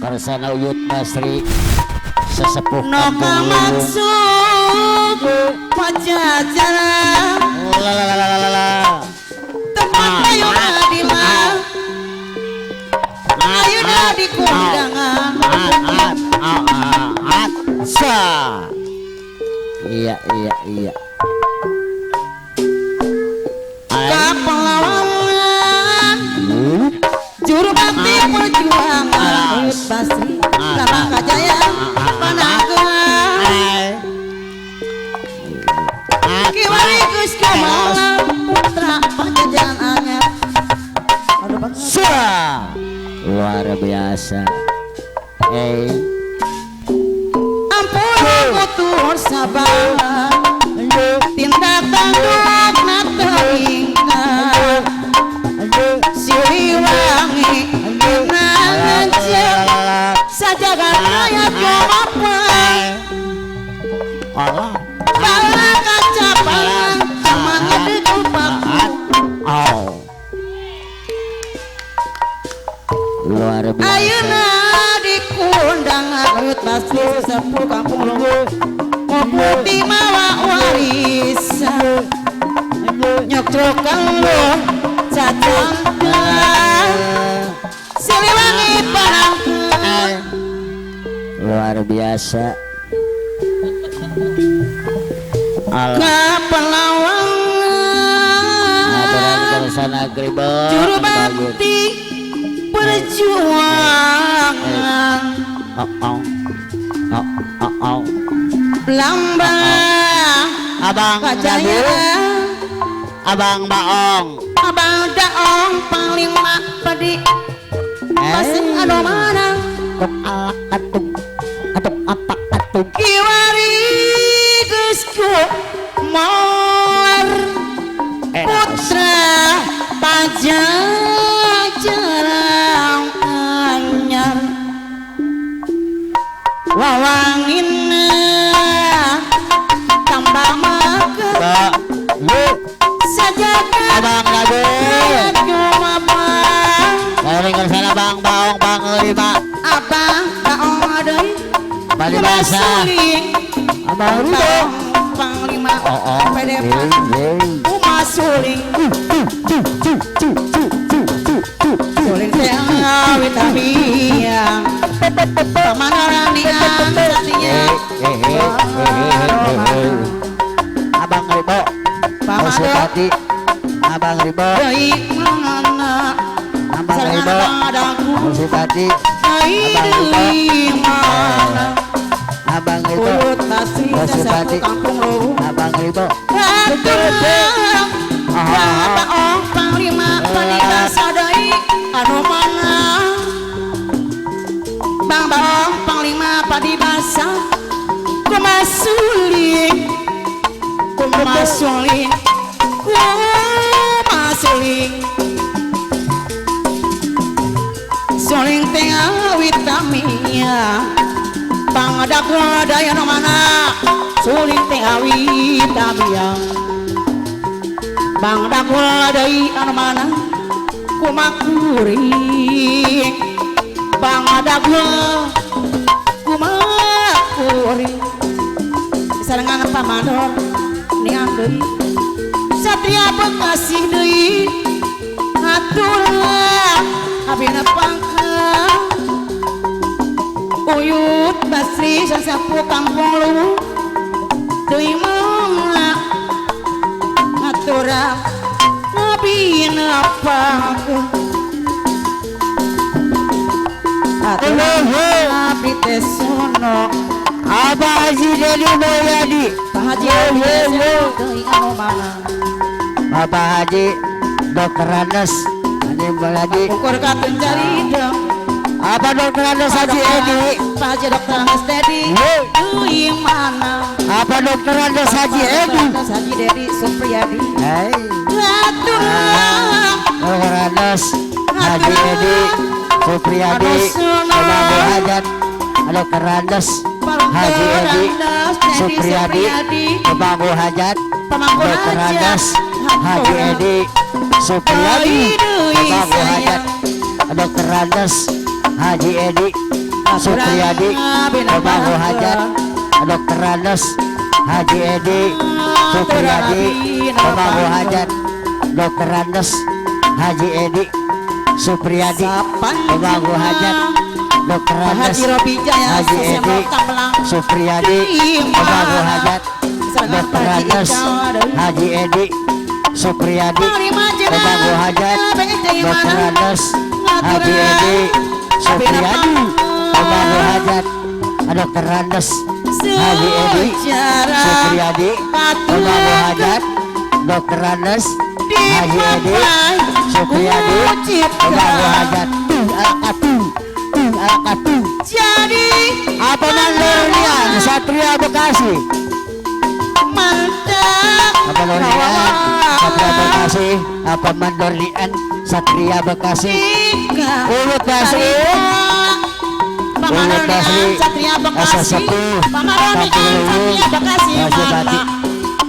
Karsana Uyut Basri sesepuh no kampung Luwung. Maksud Pajajaran Lalalala. Tempat ayeuna di mah ayeuna di kundangan. Sa. Iya. Ay. Kapahlawanan juru bakti perjuangan Uyut Basri lambang kajayaan panangkeun. Ay. Kiwari geus kumalang putra Pajajaran anyar. Aduh banget. Sa. Luar biasa. Eh. Ampun kutur sabar tindak tanduk teu Siliwangi nanceuk sajagat raya gumapang. Allah. Bala kacapangan amangat paku. Oh. Luar biasa. Ayeuna dikundang Uyut Basri sesepuh kampung Luwung Putih mawa warisan nyoktrokan lo cacangkeun Siliwangi panangkeun. Luar biasa. Allah. Kapahlawanan Aturan Gribon. Juru bakti perjuangan. Oh, oh. Oh, oh, oh. Lambang Abang Dagu, kajayaan. Abang Baong. Abang Daong Panglima Padi Pasir anu mana. Tuk alak atung atung apak atung. Kiwari geus kumor putra Pajajaran anyar wawangina tambah make Ba, lu, sajagat Abang Dagu. Gumapang. Dari sana Bang Baong Bang Lima. Abang Baong deui. Bali basah. Abang Ridho. Panglima Oh, oh. PDP Eh, eh. Umasuling suling teh witamia pamanaranian satinya. Eh, eh, eh, eh, eh, eh. Abang Ribo. Pamado. Musipati. Abang Ribo. Deui mana. Abang Sarengan Ribo. Abang Adaku. Musipati. Deui Abang Ribo. deui mana. Abang Ribo. Uyut Basri Musipati. sesepuh kampung Luwung. Abang Ribo. Aturang Baong Panglima Panita deui anu mana. Bang Baong Panglima Padibasa kumasuling kumasuling kumasuling suling tengah witamia pangadaku daya nu mana suling tengah witamia Bang dakul deui anu mana kumakuring Bang dakul kumakuring sarengan pamandor niang deui satria bekasih deui haturlah abina pangkang Uyut Basri sasapu kampung Luwung deui mana ngaturang nabi napangkeun haturang abdi teh sono. Abah Haji Deddy Mulyadi. Pak Haji Yo, yo, yo. deui anu mana. Bapak Haji Dr. Andes Haji Mulyadi. Ukur katun jarideng. Apa Dr. Andes Haji Edi? Pak Haji Dr. Andes Dedi Yo. deui mana. Apa Dr. Andes Haji Edi? Dr. Haji Dedi Supriyadi. Hei. Haturang Dr. Andes Haji Edi Supriyadi Pemangku Hajat Dr. Andes Haji Edi Supriyadi Pemangku Hajat Pemangku Dr. Hajat. Andes Haji Edi Supriyadi Pemangku Hajat Dr. Andes Haji Edi Supriyadi Pemangku Hajat Dr. Andes Haji Edi Supriyadi Pemangku Hajat Dr. Andes Haji Edi Supriyadi Pemangku Hajat Dr. Andes Haji Edi Supriyadi Pemangku Hajat Dr. Andes Haji Edi Supriyadi Pemangku Hajat Dr. Andes Haji Edi Supriyadi Pemangku Hajat Dr. Andes Haji Edi Supriyadi Pemangku Hajat Dr. Andes Haji Edi Supriyadi Pemangku Hajat. Jadi apa Mandornian Satria Bekasi, mantap. Apa Mandornian Satria Bekasi, apa Mandornian Satria Bekasi, Ulut Basri, Ulut Basri, Satria Bekasi, Satria Bekasi,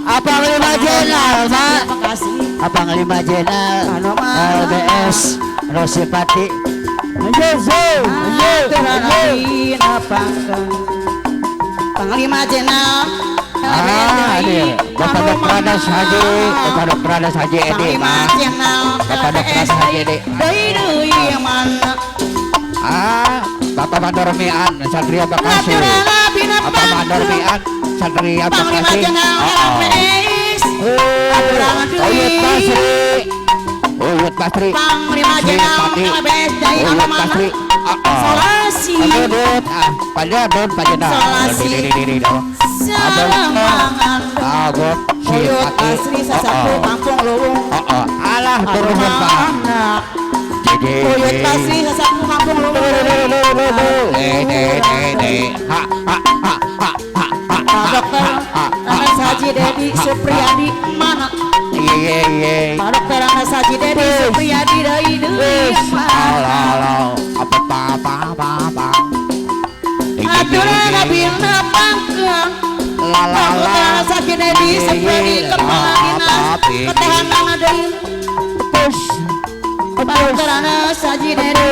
apa Panglima Jenal, Pak? Apa Panglima Jenal LBS Rosipati. Panglima Jenal. Ah, ini Bapak Dr. Andes Haji, Bapak Dr. Andes Haji Edi, Bapak Dr. Andes Haji Edi. Ah, Bapak Mandormian Satria Bekasi. Bapak Mandormian Satria Bekasi. Uyut Basri, Uyut Basri, Panglima Jenal LBS Uyut Basri. Solasi, Uyut Basri sasapu kampung Luwung. Alah turun Pak. Uyut Basri sasapu kampung Luwung. Pak Dokter Andes Haji Dedi Supriyadi mana? Iya. Pak Dokter Andes Haji Dedi Supriyadi dari deui. Alah apa apa. Aturan abina pangkang. La la la. Pak Dokter Andes Haji Dedi Supriyadi kepala dinas ketahanan deui. Pak Dokter Andes Haji Dedi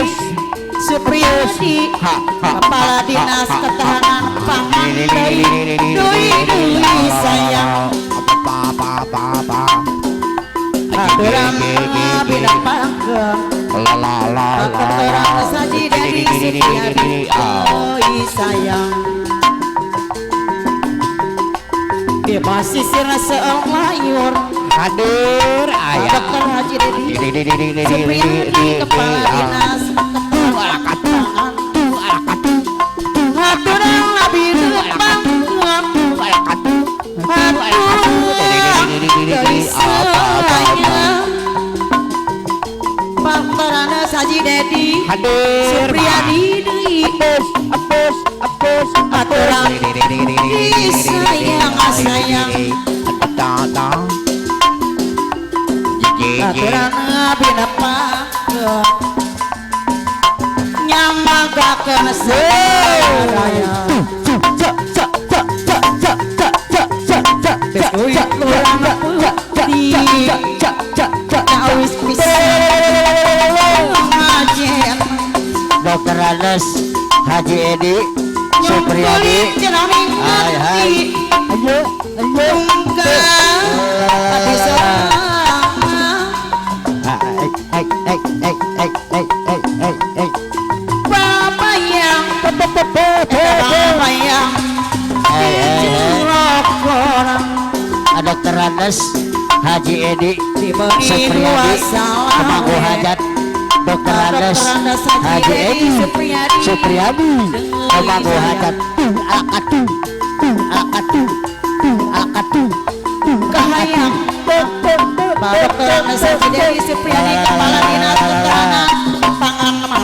Supriyadi kepala dinas ketahanan pangan deui. Deui deui sayang. Apa. Aturan abina pangkang. La la la la. Dokter Andes Haji Dedi Supriyadi deui sayang. Di pasisir seong layur hadir ayah Dokter Haji Dedi Supriyadi kepala dinas ketahanan aturan abina pangkang. Aturan sayang. Pak Dokter Andes Haji Dedi Supriyadi deui. Apus Aturan sayang sayang. Aturan abina pangkang nyamagakeun sadaya. Beskuit lurang putih kawis pisan ngajen. Dokter Andes Haji Edi Supriyadi. Hai hai. Ayo ayo. Hai hai hai hai hai hai hai hai. Bapak yang bapak yang Dokter Andes Haji Edi Supriyadi Pemangku Hajat Dokter Andes Haji Edi Supriyadi Pemangku Hajat. Kahayang Pak Dokter Andes Haji Dedi Supriyadi kepala dinas ketahanan pangan mana.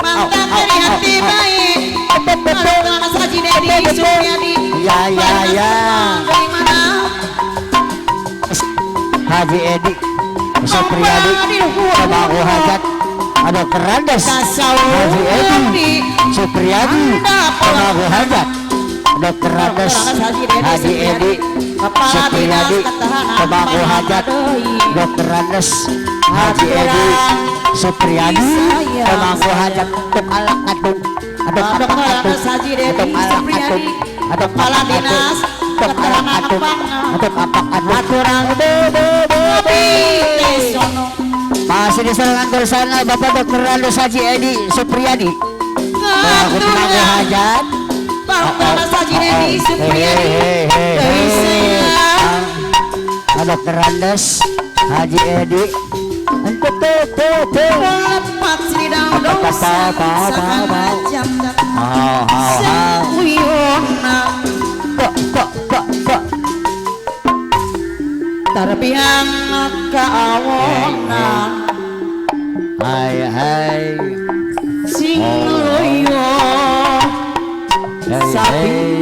Mantap dari hati baik Pak Dokter Andes Haji Dedi Supriyadi. Ya ya ya. Dari mana? Haji Edi Supriyadi Pemangku Hajat Dokter Andes Haji Edi Supriyadi Pemangku Hajat Dokter Andes Haji Edi Supriyadi pemangku hajat Dr. Andes Haji Edi Supriyadi pemangku hajat tuk alak atung atuk Dr. Andes Haji Dedi Supriyadi Kepala Dinas Ketahanan Pangan atuk apak atuk Aturan masih di sarangan bersama Bapak Dr. Andes Haji Edi Supriyadi pemangku hajat Bapak Haji Dedi Supriyadi Dr. Andes Haji Edi Terbiang kaawona hai hai sing loyo sapi